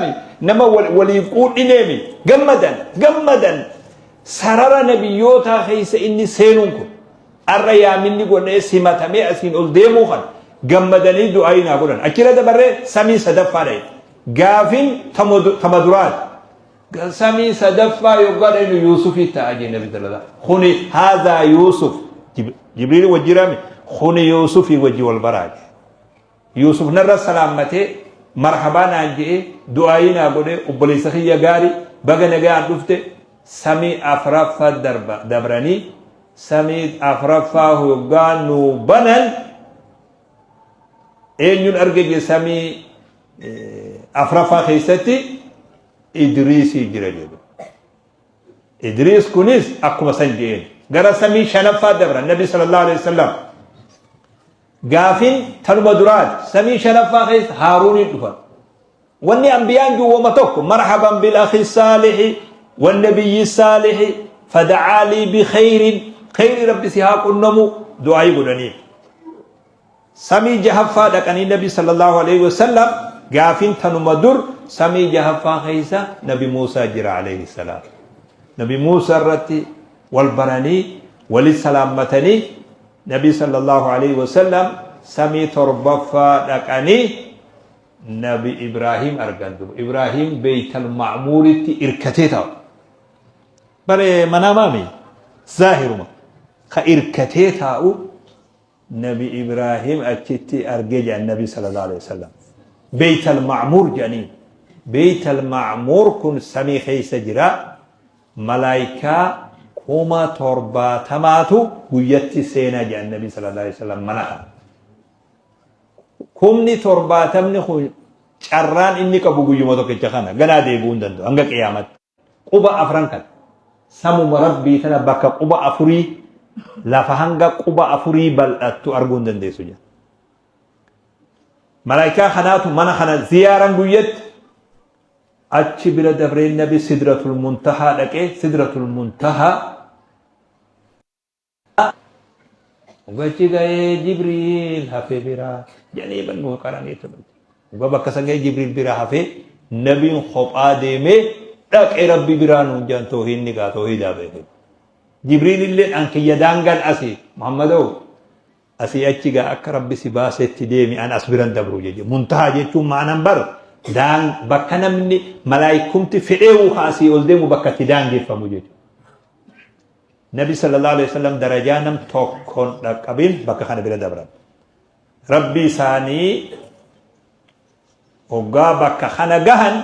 jiraami nama waliin quudhineemi. Gammadan gammadan sarara nabiyyootaa keessa inni seenuun kun arra yaaminni godhee simatamee asiin ol deemuu kana gammadanii du'aayii naa godhan. Achirra dabarree samii sadaffaa dha'e. Gaafin tama duraati. Samii sadaffaa yoggaa dhaynu Yuusufii ta'a jee nabi sallallahu kuni haadhaa Yuusuf. Jibriil wajjiraami kuni Yuusufii wajji wal baraa jee. Yuusuf narra salaammatee marhabaa naan je'ee du'aayii naa godhee obboleessa kiyya gaari baga nagaan dhufte. Samii afraffaa darba dabranii samii afraffaa hoggaa nuu banan eenyuun arge jee samii afraffaa keessatti Idriisii jira jedhu. Idriis kunis akkuma san je'een gara samii shanaffaa dabran Nabi sallallahu alaihi wasallam. Gaafin tanuma duraati samii shanaffaa keessa Haaruuniin dhufan. Wanni anbiyaan jiru wama tokko marhaban bil akhi saalihi wan nabiyyi saalihi fada'aa lii bi khayrin khayri rabbi si haa qunnamu du'aayii godhaniif. Samii jahaffaa dhaqanii Nabi sallallahu alaihi wasallam gaafin tanuma dur samii jahaffaa keessa Nabi Muusaa jira alayhi salaam. Nabi Muusaa irratti wal baranii wali salaammatanii Nabi sallallahu alaihi wasallam samii torbaffaa dhaqanii Nabi Ibraahim argan duba. Ibraahim Beeytal Ma'muuritti irkatee taa'u. Bare manaamaami zaahiruma ka irkatee taa'u Nabi Ibraahim achitti argee jedhan Nabi sallallahu alaihi wasallam. Beeytal Ma'muur jedhaniin. Beeytal Ma'muur kun samii keessa jira. Malaayikaa 70,000tu guyyatti seenaa jedhan Nabi sallallahu alaihi wasallam mana kana. 70,000 kun carraan inni qabu guyyuma tokkicha kana ganaa deebi'uu hin danda'u hanga qiyaamatti. Quba afran kana samuma rabbii tana bakka quba afurii lafa hanga quba afurii bal'attu arguu hin dandeessu jedha. Malaayikaa kanaatu mana kana ziyaaran guyyatti achi bira dabree nabi sidratul muntahaa dhaqee sidratul muntahaa Gachi ga'ee Jibriil hafee biraa jedhanii bannuu qaranii turan. Dhugaa bakka san ga'ee Jibriil biraa hafee nabiin kophaa deemee dhaqee rabbi biraa nuun jedhan toohiinni gaa toohiidaa beeke. Jibriil illee an kiyya daangaan asii Muhammadoo asii achi gaa akka rabbi si baasetti deemi an as biran dabru jechuudha. Muntahaa jechuun ma'anan bar daan bakka namni malaayikumti fedhee asii ol deemu bakka itti daangeffamu jechuudha. Nabi sallallahu alaihi wasallam darajaa nam tokkoon dhaqqabin bakka kana bira dabran. Rabbi isaanii hoggaa bakka kana gahan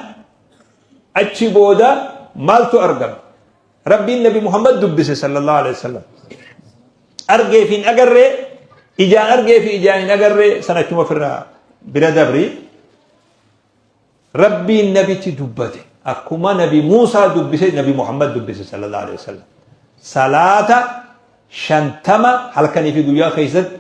achi booda maaltu argame? Rabbiin Nabi Muhammad dubbise sallallahu alaihi wasallam. Argee fi hin agarree, ijaan argee fi ijaan hin agarree sana achuma ofirraa bira dabri. Rabbiin nabitti dubbate. Akkuma nabi Muusaa dubbise nabi Muhammad dubbise sallallahu alaihi wasallam. Salaata 50 halkanii fi guyyaa keessatti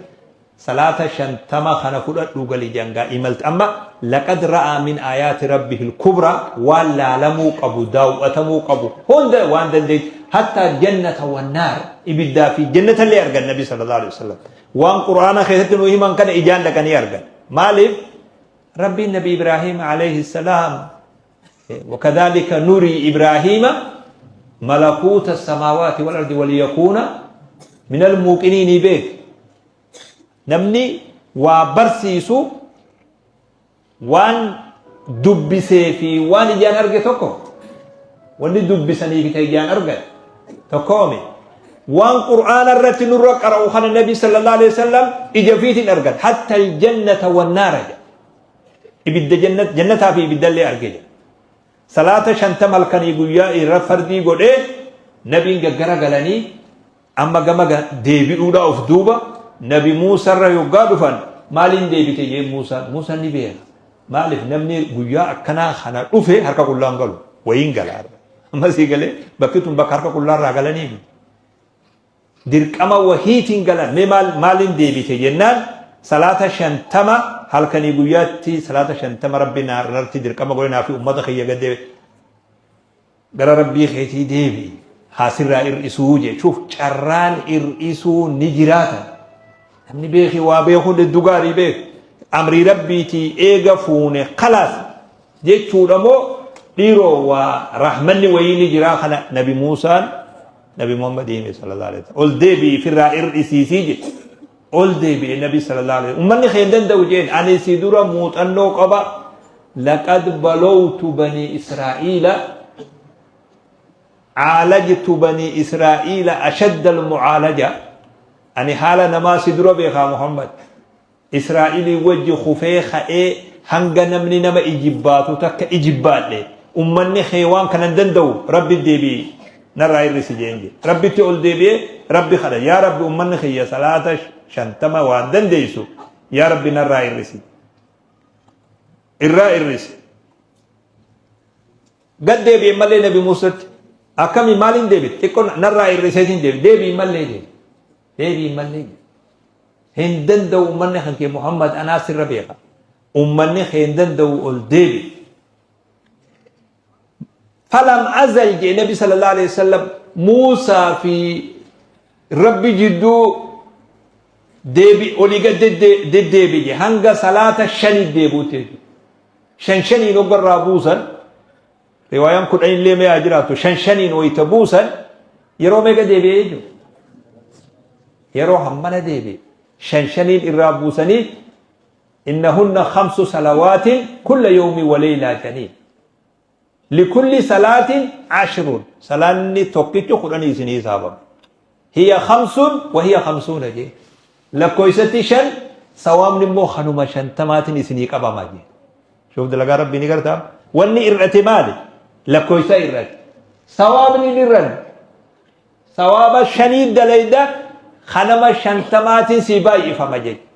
salaata 50 kana fudhadhuu gali jangaa imalti. Amma laqad ra'aa min aayaati rabbihil kubraa waan laalamuu qabu daaw'atamuu qabu hunda waan dandeetti hattaa jannata wannaar ibiddaa fi jannatallee argan nabi sallallahu alaihi wasallam. Waan qur'aana keessatti nu himan kana ijaan dhaqanii argan. Maaliif? Rabbiin Nabi Ibraahiim alayhi salaam wakadhalika nurii Ibraahiima malakuuta samaawaati wal ardi waliyakuuna minal muuqiniinii beek. Namni waa barsiisu waan dubbisee fi waan ijaan arge tokko wanni dubbisanii fi ijaan argan tokkoomi. Waan qur'aana irratti nurra qara'u kana nabi sallallahu alaihi wasallam ija ofiitiin argan hatta aljannata wannaara jedha. Ibidda jannat jannataa fi ibiddallee arge jedha. Salaata 50 halkanii guyyaa irra fardii godhee nabiin gaggara galanii amma gama deebi'uudha of duuba nabi Muusarra yoggaa dhufan maaliin deebite jee Muusaan Muusaan ni beeka. Maaliif namni guyyaa akkanaa kana dhufe harka qullaan galu wayiin gala. Amma sii galee bakki tun bakka harka qullaa irraa galanii miti. Dirqama wahiitiin galan mee maal maaliin deebite jennaan salaata 50 halkanii guyyaatti salaata 50 rabbi narratti dirqama godhe naa fi ummata kiyya gad gara rabbii keetii deebi'i haa sirraa hir'isuu jechuuf carraan hir'isuu ni jiraata. Namni beeki waa beekuun hedduu gaarii beeku. Amrii rabbiitii eega fuune kalaas. jechuudha moo dhiiroo waa rahmanni wayii ni jiraa kana Nabi Muusaan Nabi Muhammad hime sallallahu alaihi wasallam. Ol deebi'i firraa ir'isiisii jedhe. Ol deebi'e Nabi sallallahu alaihi wasallam. Ummanni kee hin danda'u jeen ani si dura muuxannoo qaba. Laqad balowtu banii Israa'iila caalajtu banii Israa'iila ashadda almucaalaja. Ani haala namaa si dura beekaa Muhammad. Israa'ilii wajji kufee ka'ee hanga namni nama ijibbaatu takka ijibbaadhe. Ummanni kee waan kana hin danda'u Rabbi deebi'i narraa hir'isi jeen jedhe. Rabbitti ol deebi'ee Rabbi kadha. Yaa Rabbi ummanni kiyya salaata 50 waan dandeessu yaa Rabbi narraa hir'isi. Irraa hir'isi. Gad deebi'e malee Nabi Muusatti. Akkami maaliin deebi'e? Xiqqoo narraa hir'iseetiin deebi'e. Deebi'i malee deebi'e. Deebi'i malee deebi'e. Hin danda'u ummanni kan kee Muhammad anaa sirra beeka. Ummanni kee hin danda'u ol deebi'i. Falam azal jee Nabi sallallahu alaihi wasallam Muusaa fi Rabbi jidduu deebi olii gad deddeebi'e hanga salaata shanii deebi'utti jechuudha. Shan shaniin hoggarraa buusan riwaayaan 10 illee mee haa jiraattu shan shaniin wayita buusan yeroo meeqa deebi'e jechuudha. Yeroo hammana deebi'e shan shaniin irraa buusanii innahunna khamsu salawaatin kulla yawmi waleylaa jedhanii. Likulli salaatin ashrun salaanni tokkichi kudhanii isinii hisaabama. Hiya khamsun wa hiya khamsuuna jee. Lakkoofsatti shan sawaabni immoo kanuma shantamaatiin isinii qabama jee. Shuuf dalagaa rabbii ni gartaa. Wanni ir'ate maali? Lakkoofsa ir'ate. Sawaabni hin ir'anne. Sawaaba shanii dalayda kanama shantamaatiin sii baay'ifama jechuudha.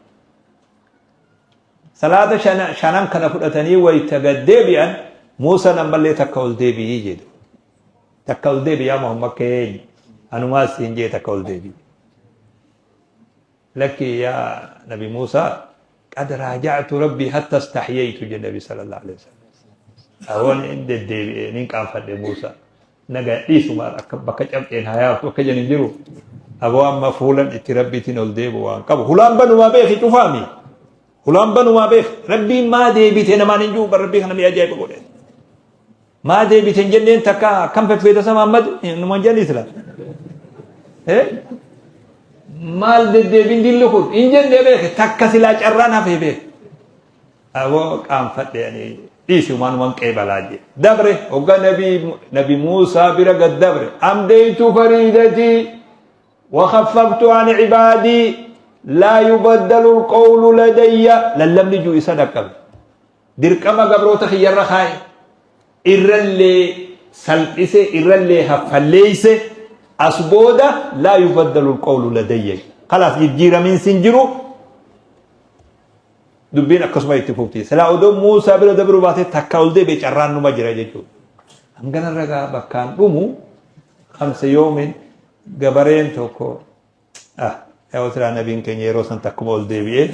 Salaata shanan kana fudhatanii wayta gad deebi'an Muusaan ammallee takka ol deebi'ii jedhu. Takka ol deebi'i yaa Muhammad keenya. Anumaas siin jee takka ol deebi'i. Lakki yaa Nabi Muusaa qad raaja'tu rabbii hatta istahyaytu jedhe Nabi sallallahu alaihi wasallam. Awoon hin deddeebi'e nin qaanfadhe Muusaa. Naga dhiisu maal akka bakka cabxeen haa yaaftu akka jedhan hin jiru. Aboo amma fuulan itti rabbiitiin ol deebi'u waan qabu. Hulaan banumaa beeki cufaami. Hulaan banumaa beeki. Rabbiin maa deebite namaan hin jiru rabbii kana mi'a ajaa'iba godhe. Maa deebite hin jenneen takka akkam feffeeta sama Ahmad numan jedhanii sila. Maal deddeebiin dilli kun hin jennee beeke takka silaa carraan hafee beeke. Aboo qaanfadhe ani dhiisi waanuman qeebalaa jee. Dabre hogga nabi nabi Muusaa bira gad dabre. Amdeytu fariidatii wa khaffaftu an ibaadii laa yubaddalu alqawlu ladayya lallabni juu isa dhaqqabe. Dirqama gabroota kiyyarra kaa'e. Irrallee salphise irrallee haffalleeyse as booda laa yubaddalu alqawlu ladayya. Kalaas jijjiiramiinsi hin jiru. Dubbiin akkasuma itti fufti. Silaa odoo Muusaa bira dabruu baatee takka ol deebi'e carraan numa jira jechuudha. Hangana ragaa bakkaan dhumu kamsa yoomin gabareen tokko ah yaa silaa nabiin keenya yeroo san takkuma ol deebi'ee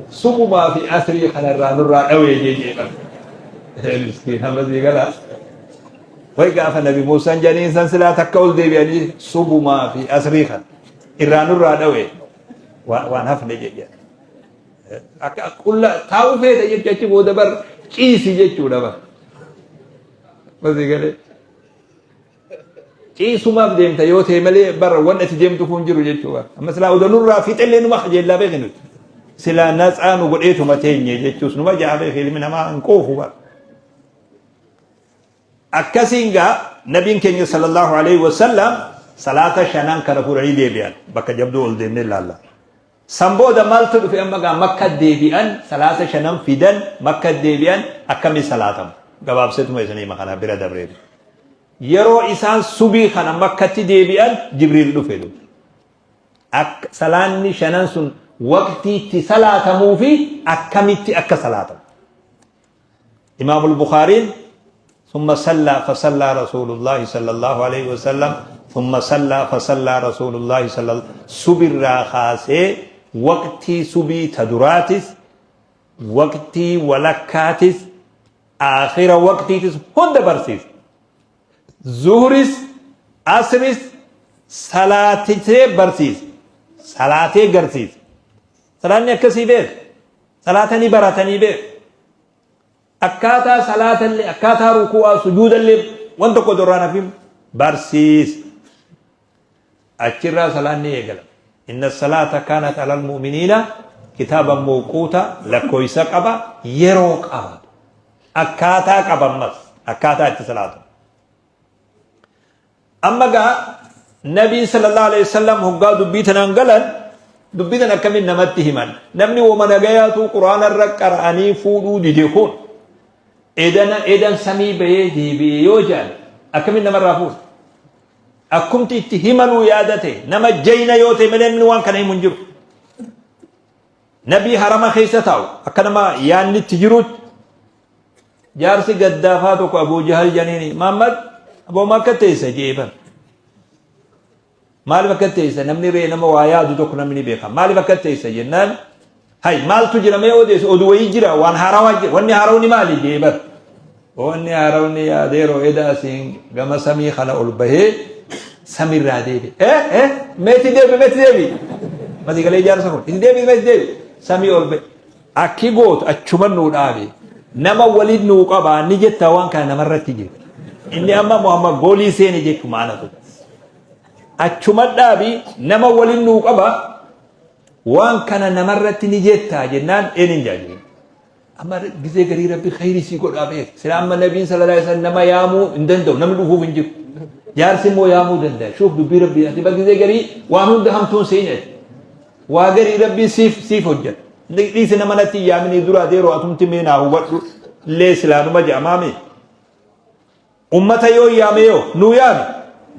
subumaa fi asrii kanarraa nurraa dhawee jee bara. Miskiin hamma sii galaa. Way gaafa nabi Muusaan jedhaniin san silaa takka ol deebi'anii subumaa fi asrii kana irraa nurraa dhawee waan hafne jee. Akka qulla taa'uu feeta jechuun achi booda bar ciisi jechuudha bar. Masii galee. Ciisumaaf deemta yoo ta'e malee bar wanni ati deemtu kun jiru jechuudha. Amma silaa odoo nurraa fixellee numa kajeellaa beeki nuti. Silaa natsaa nu godheetuma teenye jechuus numa ja'a beeki ilmi namaa hin quufu bar. Akkasiin gaa nabiin keenya sallallahu alaihi wasallam salaata shanan kana fuudhanii deebi'an bakka jabduu ol deemnee ilaalla. San booda maaltu dhufe amma gaa Makka deebi'an salaata shanan fidan Makka deebi'an akkami salaatama gabaabseetuma isinii hima kana bira dabree yeroo isaan subii kana Makkatti deebi'an Jibriil dhufe dhufe akka salaanni shanan sun waqtii itti salaatamuu fi akkamitti akka salaatamu Imaamul Bukhaariin ثم صلى فصلى رسول الله صلى الله عليه وسلم ثم صلى فصلى رسول الله صلى الله سبرا خاسي وقتي سبي تدراتس وقتي ولكاتس آخر وقتي هند برسيس زهرس أسرس صلاتي برسيس صلاتي قرسيس صلاتني أكسي بيك صلاتني براتني بيك. Akkaataa salaatallee, akkaataa ruku'aa, sujuudallee waan tokko osoo irraa hin hafin barsiise. Achirraa salaanni eegalame. Inna salaata kaanat alal mu'miniina kitaaban mawquuta lakkooysa qaba, yeroo qaba. Akkaataa qaba ammas akkaataa itti salaatamu. Amma gaa Nabiin sallallahu alaihi wasallam hoggaa dubbii tanaan galan dubbii tan akkamiin namatti himan namni woma nagayaatu quraana irra qara'anii fuudhuu dide kun edana edan samii bahee deebi'e yoo jedhan akkamiin namarraa fuudha akkumti itti himanuu yaadate nama jayna yoo ta'e malee namni waan kana himu hin jiru. Nabii harama keessa taa'u akka nama yaanni itti jirutti Jaarsi gaddaafaa tokko Abuu Jahal janiini Muhammad aboo ma akka teessa jee bar. Maaliif akka teessa namni ree nama waa yaadu tokko namni ni beeka. Maaliif akka teessa jennaan hay maaltu jira mee odeessu oduu wayii jira waan haarawaa jira wanni haarawni maali jee bar. Wanni haarawni yaadeeroo eda asiin gama samii kana ol bahee samirraa deebi. Eh eh meeti deebi meeti deebi. Mati galee jaarsa kun itti deebi meeti deebi samii ol bahe. Akki gootu achuman nuu dhaabi. Nama waliin nuu qabaa ni jettaa waan kana namarratti jedhe. Inni amma Muhammad goolii seene jechu maanatu. Achuman dhaabi nama waliin nuu qaba waan kana namarratti ni jettaa jennaan eenin jaajiin. Amma gizee garii rabbi khayrii sii godhaa beek. Sila amma nabiin sallallahu alaihi wasallam nama yaamuu hin danda'u namni dhufuuf hin jiru. Jaarsi immoo yaamuu danda'a. Shuuf dubbii rabbii ati bar gizee garii waan hunda hamtuun seenyati. Waa garii rabbiin siif siif hojjata. Dhiisi nama natti hin yaaminii dura adeeroo atumti mee naa hubadhu illee silaanuma jedhamaami. Ummata yoo yaame yoo nuu yaame.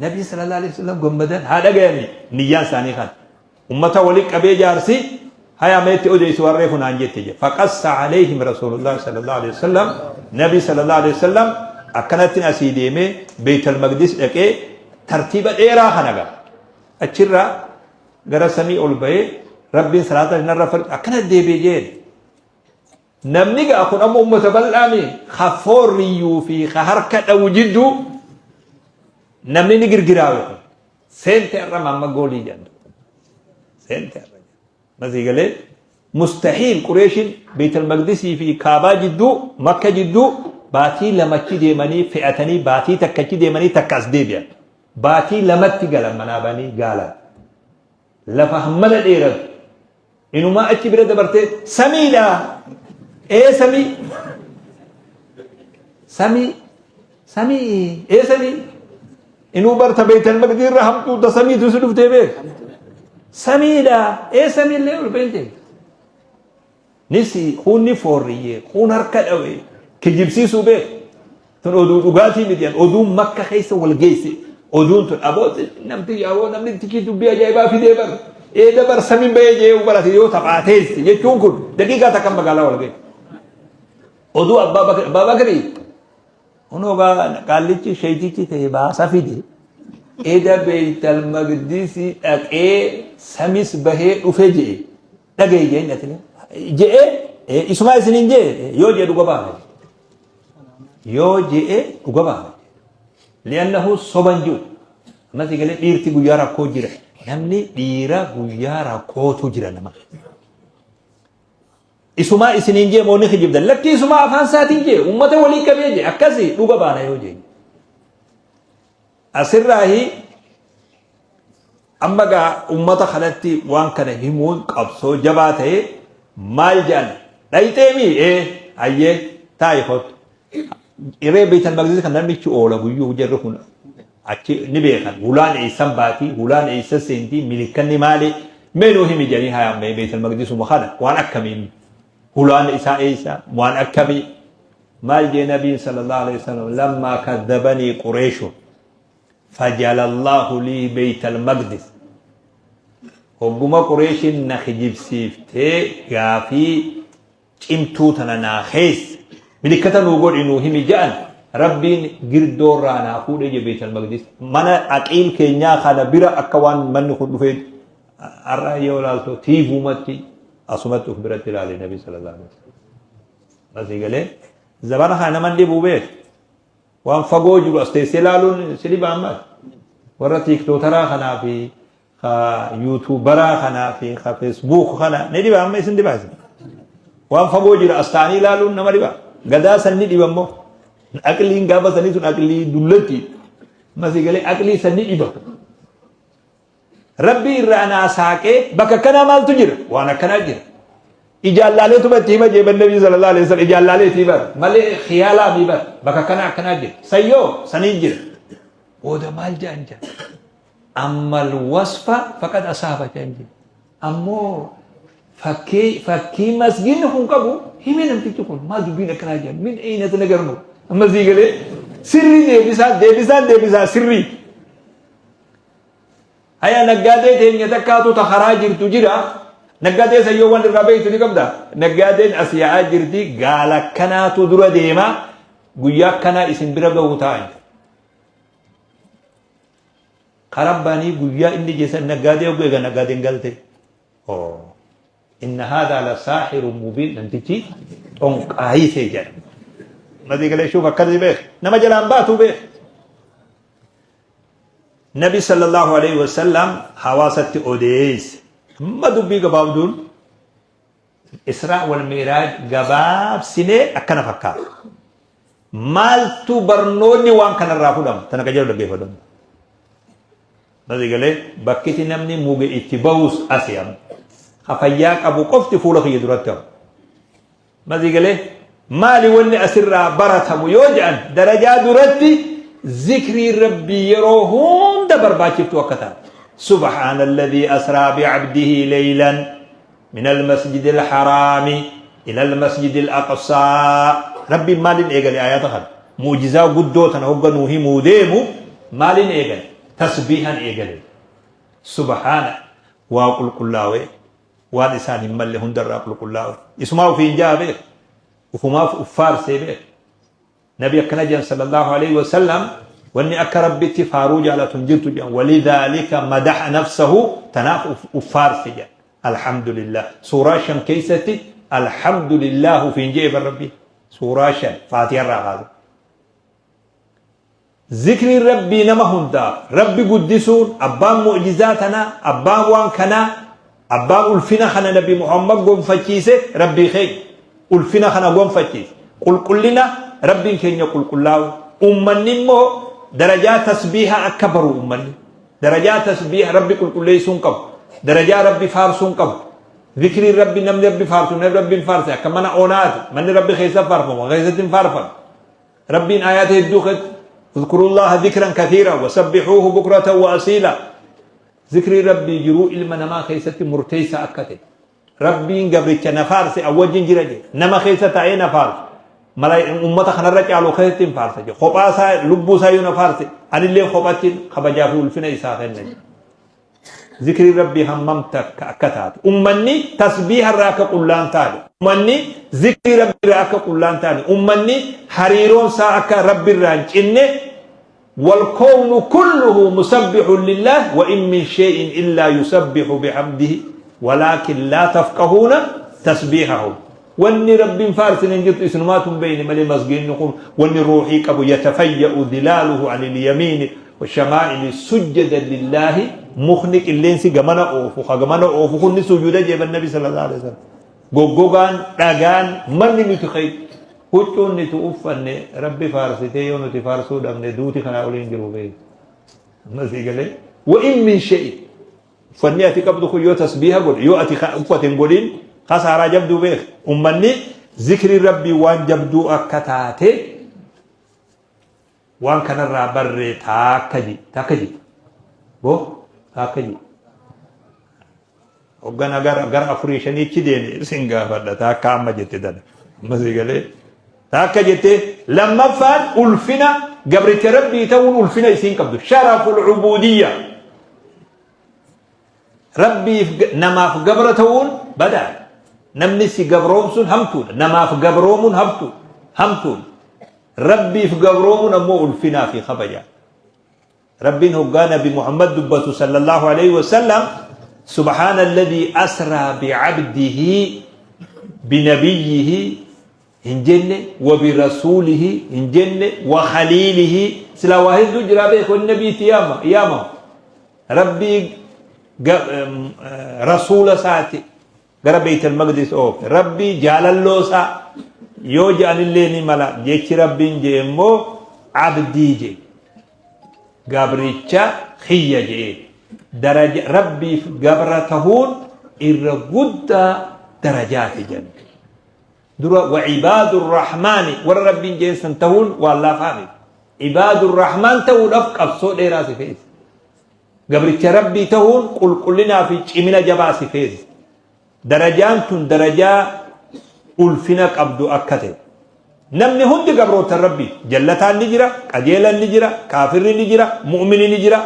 Nabii sallallahu alaihi wasallam gammadan haa dhagayanii niyyaan isaanii kana. Ummata wali qabee jaarsi haya meetti odeessi waan reefu naan jette jedhe. Faqassa alayhim rasuulullah sallallahu alaihi wasallam Nabii sallallahu alaihi wasallam akkanatti asii deemee Beeytal Maqdis dhaqee tartiiba dheeraa kana gaa. Achirraa gara samii ol bahee rabbiin salaata narra far akkana deebi'e jeen. Namni gaa kun amma ummata bal'aami ka foorriyyuu fi ka harka dhawu jidduu namni ni girgiraawe kun. Seente irra mamma goolii jedhan. Seente irra. Masii galee mustahiil Qureeshiin Beetal Maqdisii fi Kaabaa jidduu Makka jidduu baatii lamachi deemanii fe'atanii baatii takkachi deemanii takka as deebi'an. Baatii lamatti galan manaa banii gaalan. Lafa hammana dheeratu. Inumaa achi bira dabartee samiidha. Ee samii. Samii. Samii. Ee samii. Inuu barta beeytal maqdii irra hamtuu ta samiitu si dhuftee beek. Samiidha. Ee samiillee ol beente. Nisi kuun ni foorriyye, kuun harka dhawe, kijibsiisuu beeku. Tun oduu dhugaatii miti, oduun makka keessa wal geesse. Oduun tun aboo namti aboo namni tikii dubbii ajaa'ibaa fidee bar. Eeda bar samiin bahee jee barate yoo taphaateesse jechuun kun daqiiqaa takka magaalaa wal geesse. Oduu abbaa bakri abbaa bakri Kunoo gaa qaallichi sheeytichi ta'e baasa fide. Eda beeytal maqdisii dhaqee samis bahee dhufe je'e. Dhagaye jeen atini. Je'e isumaa isiniin je'e yoo je'e dhuga baana. Yoo je'e dhuga baana. Li'annahu soban jiru. Ammas galee dhiirti guyyaa rakkoo jira. Namni dhiira guyyaa rakkootu jira nama. Isumaa isiniin jee moo ni kijibdan? Lakkii isumaa afaan isaatiin jee ummata walii qabee jee akkasi dhuga baana yoo jee. Asirraahi amma gaa ummata kanatti waan kana himuun qabsoo jabaa ta'e maal jedhan dhayxeemii ee hayyee taa'i kottu. Iree Beetal Maqdis kan namnichi oola guyyuu jarri kun achi ni beekan. Hulaan eessan baatii, hulaan eessa seentii, milikkanni maali? Mee nuu himi jedhanii haa mee Beetal Maqdisuma kana waan akkamiin hulaan isaa eessa waan akkamii? Maal jee Nabiin sallallahu alaihi wasallam lammaa kaddabanii Qureeshun fajalallahu lii Beetal Maqdis. Hogguma Qureeshin na kijibsiiftee gaafii cimtuu tana naa keessa milikkata nuu godhi nuu himi ja'an Rabbiin girdoo irraa naa fuudhee je Beetal Maqdis mana aqiil keenyaa kana bira akka waan manni kun dhufee har'a yoo ilaaltu tiivuumatti asumatti of biratti ilaale Nabi sallallahu alaihi wasallam. Asii galee zabana kana naman dhibuu beek waan fagoo jiru as teessee ilaaluun si dhiba ammas warra tiiktootaraa kanaa fi ka yuutuubaraa kanaa fi ka feesbuuk kana ni dhiba amma isin dhiba isin waan fagoo jira as ta'anii ilaaluun nama dhiba. Gadaa san ni dhiba immoo. Aqliin gaafa sanii sun aqlii dullatti. Masii galee aqlii san ni dhiba. Rabbi irraa naa saaqee bakka akkanaa maaltu jira? Waan akkanaa jira. Ijaan laaleetuma itti hima jeeban Nabii sallallahu alaihi wasallam ijaan laalee itti hima malee khiyaalaa mi bar bakka akkanaa akkanaa jira. Sayyoo sanii jira. Booda maal jedhan jedhan. Ammal wasfa faqad asaaba jedhan jedhan. Ammoo fakkii fakkii masgiidni kun qabu hime namtichi kun maal dubbiin akkanaa jedhan min eeyna nagarnu amma sii galee sirrii deebisaa deebisaan deebisaa sirrii. Haya naggaadee teenya takkaatu ta karaa jirtu jira. Naggaadee san yoo waan irraa beektu ni qabda. Naggaadeen as yaa'aa jirti gaala kanaatu dura deema guyyaa akkanaa isin bira gahu ta'an. Karaa baanii guyyaa inni jeessan naggaadee hogguu eega naggaadeen galte. Oo. Inna haadhaa la saaxiru mubiin namtichi xonqaayii ta'e jedha. Madii galee shuuf akkasii beek. Nama jalaan baatu beek. Nabi sallallahu alaihi wasallam hawaasatti odeesse. Amma dubbii gabaabduun Israa wal Mi'raaj gabaabsinee akkana fakkaata. Maaltu barnoonni waan kanarraa fudhama? Tana qajeelu dhaggeeffadhu. Nabi galee bakkiti namni muge itti bahus asi amma. Ka fayyaa qabu qofti fuula kiyya duratti hafu. Masii galee maali wanni asirraa baratamu yoo jedhan darajaa duratti zikrii rabbii yeroo hunda barbaachiftuu akka taate. Subhaana alladhii asraa bi'abdihi leeylan min almasjidi alharaami ila almasjidi alaqsaa. Rabbiin maaliin eegale ayata kana? Mu'jizaa guddoo tana hogga nuu himuu deemu maaliin eegale? Tasbiihan eegale. Subhaana waa qulqullaawee. Waan isaan hin malle hundarraa qulqullaa'u. Isumaa ofiin ja'a beek. Ufumaaf uf faarsee beek. Nabi akkana jedhan sallallahu alaihi wasallam wanni akka rabbitti faaruu jaalatu hin jirtu jedhan walidhaalika madaha nafsahu tanaaf uf faarse jedhan. Alhamdulillah. Suuraa 5 keessatti alhamdulillah ufiin je'e bar rabbi. Suuraa 5 faatiha irraa kaase. Zikriin Rabbii nama hundaaf, Rabbi guddisuun, abbaan mu'jizaa tanaa, abbaan waan kanaa, abbaan ulfina kana Nabi Muhammad gonfachiise Rabbii keenya. Ulfina kana gonfachiise. Qulqullina Rabbiin keenya qulqullaa'u. Ummanni immoo darajaa tasbiiha akka baru ummanni. Darajaa tasbiiha Rabbi qulqulleessuun qabu. Darajaa Rabbi faarsuun qabu. Zikriin Rabbi namni Rabbi faarsu namni Rabbi hin faarse akka mana onaati. Manni Rabbi keessa faarfamu keessatti hin faarfamu. Rabbiin aayaata hedduu keessatti uzkurullaha zikran kathiira wasabbihuuhu bukratan wa asiila. Zikriin Rabbii jiruu ilma namaa keessatti murteessaa akka ta'e. Rabbiin gabricha na faarse an wajjin jira jedhe. Nama keessa taa'ee na faarsu. Mala ummata kanarra caalu keessatti hin faarsa jedhe. Kophaa isaa lubbuu isaa yoo na faarse anillee kophatti kabajaa fi ulfina isaa kenna jedhe. Zikriin Rabbii hammam takka akka taate. Ummanni tasbiiha irraa akka qullaan taane. Ummanni zikrii Rabbii irraa akka qullaan taane. Ummanni hariiroon isaa akka Rabbi irraa hin cinne. Walkownu kulluhu musabbihun lillah wa in min shay'in illaa yusabbihu bihamdihi walaakin laa tafqahuuna tasbiihahum. Wanni Rabbiin faarsine hin jirtu isinumaatu hin beeyne malee masgiinni kun wanni ruuhii qabu yatafayya'u dhilaaluhu anil yamiini washamaa'ili sujjadan lillaahi mukni qilleensi gamana oofu ka gamana oofu kun ni sujuuda jeeban nabi sallallahu alaihi wasallam goggogaan dhagaan manni nuti kay huccuun nuti uffanne Rabbi faarsitee yoo nuti faarsuu dhabne duuti kanaa olii hin jiru beeku amma sii galee wa in min shay'in Uffanni ati qabdu kun yoo tasbiiha godhe yoo ati uffate hin godhin kasaaraa jabduu beek. Ummanni zikriin rabbii waan jabduu akka taate waan kanarraa barree taakka ji taakka ji boo taakka ji. Hoggana gara gara afurii shaniichi deeme isin gaafadha taakka amma jette tana amma si galee taakka jette lammaffaan ulfina gabricha rabbii ta'uun ulfina isiin qabdu sharaful ubuudiyya. Rabbiif namaaf gabra ta'uun badaadha. Namni si gabroomsuun hamtuudha. Namaaf gabroomuun hamtu hamtuudha. Rabbiif gabroomuun ammoo ulfinaa fi kabajaa. Rabbiin hoggaa Nabi Muhammad dubbatu sallallahu alaihi wasallam subhaana alladhii asraa bi'abdihi binabiyyihi hin jenne wa birasuulihi hin jenne wa khaliilihi silaa waa hedduu jiraa beeku inni nabii itti yaama yaamamu rabbii rasuula isaati gara beeytal maqdis oofe rabbii jaalalloo isaa Yoo je'anillee ni mala. Jechi Rabbiin je'e immoo abdii je'e. Gabricha kiyya je'e. Daraja Rabbiif gabra tahuun irra guddaa darajaati jedhan. Dura wa ibaadu rahmaani warra Rabbiin je'en san tahuun waan laafaa miti. Ibaadu rahmaan ta'uudhaaf qabsoo dheeraa si feesa. Gabricha Rabbii tahuun qulqullinaa fi cimina jabaa si feesa. Darajaan tun darajaa ulfina qabdu akka ta'e. Namni hundi gabroottan Rabbii. Jallataan ni jira, qajeelan ni jira, kaafirri ni jira, mu'mini ni jira.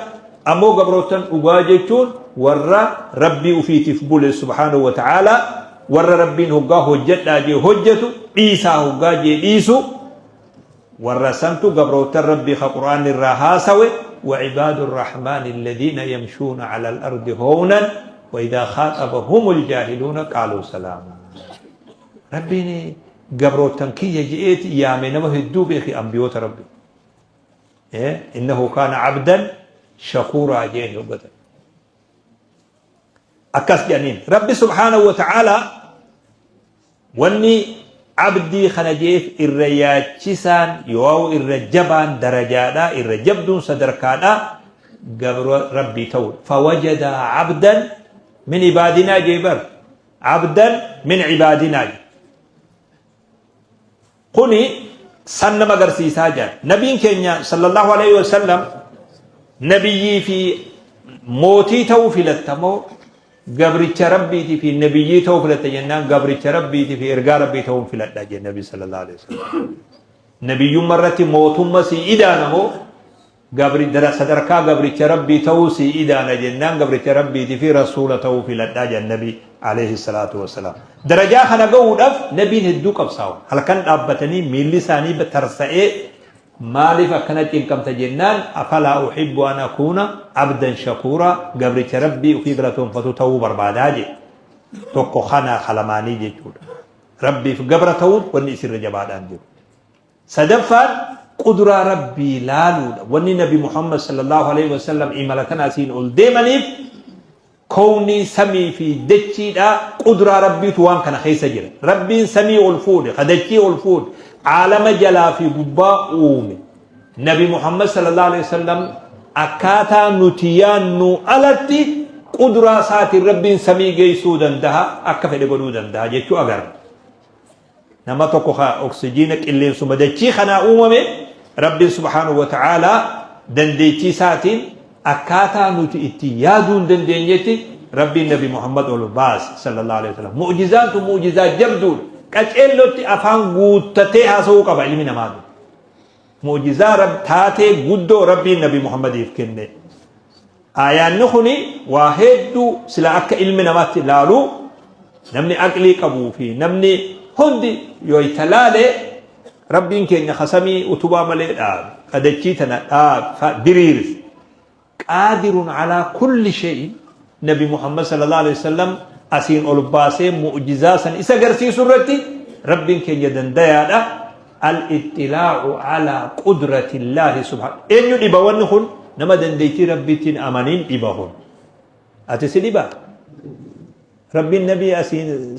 Ammoo gabroottan dhugaa jechuun warra Rabbii ufiitiif bule subhaanahu wa ta'aalaa, warra Rabbiin hoggaa hojjadhaa jee hojjatu, dhiisaa hoggaa jee dhiisu, warra santu gabroottan Rabbii ka Qur'aanni irraa haasawe, wa ibaadu rrahmaani alladhiina yamshuuna ala al-ardi hawnan wa idhaa khaaxabahumul jaahiluuna qaaluu salaamaa. Rabbiin gabroottan kiyya je'eeti yaame nama hedduu beeki ambiyoota Rabbi. Innahu kaana abdan shakuuraa jeen hoggatan. Akkas jedhaniin. Rabbi subhaanahu wa ta'aalaa Wanni abdii kana je'eef irra yaachisaan yooawu irra jabaan darajaadha, irra jabduun sadarkaadha, gabra Rabbii ta'uudha. Fawajadaa abdan min ibaadinaa je'e bar. Abdan min ibaadinaa je'e. Kuni san nama agarsiisaa jedhan. Nabiin keenya sallallahu alaihi wasallam nabiyyii fi mootii ta'uu filatta moo gabricha Rabbiitii fi nabiyyii ta'uu filatta jennaan gabricha Rabbiitii fi ergaa Rabbii ta'uun filadha jedhe Nabi sallallahu alaihi wasallam. Nabiyyummaa irratti mootumma sii idaana moo gabri sadarkaa gabricha Rabbii ta'uu sii idaana jennaan gabricha Rabbiitii fi rasuula ta'uu filadha jedhan Nabi alayhi salaatu wassalaam. Darajaa kana ga'uudhaaf nabiin hedduu qabsaa'u. Halkan dhaabbatanii miilli isaanii tarsa'ee maaliif akkana cinqamta jennaan afalaa uhibbu an akuuna abdan shakuura gabricha Rabbii ofii galatoonfatu ta'uu barbaadaa jedhe. Tokko kana kalamaanii jechuudha. Rabbiif gabra ta'uun wanni isirra jabaadhaan jiru. Sadaffaan qudraa Rabbii laaluudha. Wanni Nabi Muhammad sallallahu alaihi wasallam imala tana asiin ol deemaniif kownii samii fi dachiidha qudraa Rabbiitu waan kana keessa jira. Rabbiin samii ol fuudhe, ka dachii ol fuudhe, aalama jalaa fi gubbaa uume. Nabi Muhammad sallallahu alaihi wasallam akkaataa nuti yaannu alatti qudraa isaatiin Rabbiin samii geessuu danda'a, akka fedhe godhuu danda'a jechuu agarra. Nama tokko ka oksijiina qilleensuma dachii kanaa uumame Rabbiin subhaanahu wa ta'aalaa dandeettii isaatiin akkaataa nuti itti yaaduu hin dandeenyetti Rabbiin Nabi Muhammad ol baase sallallahu alaihi wasallam. Mu'jizaan tun mu'jizaa jabduudha. Qaceellotti afaan guuttatee haasa'uu qaba ilmi namaa. Mu'jizaa taatee guddoo Rabbiin Nabi Muhammadiif kenne. Aayaanni kuni waa hedduu sila akka ilmi namaatti laalu namni aqlii qabuu fi namni hundi yoo itti laale Rabbiin keenya ka samii utubaa malee dhaabe ka dachii tana dhaabe diriirse qaadirun alaa kulli shay'in Nabi Muhammad sallallahu alaihi wasallam asiin ol baasee mu'jizaa san isa agarsiisu irratti Rabbiin keenya dandayaadha. Al-ixxilaa'u alaa qudratillaahi subhaanahu. Eenyu dhiba wanni kun? Nama dandeettii Rabbiitti hin amaniin dhiba kun. Ati si dhiba? Rabbiin nabii asiin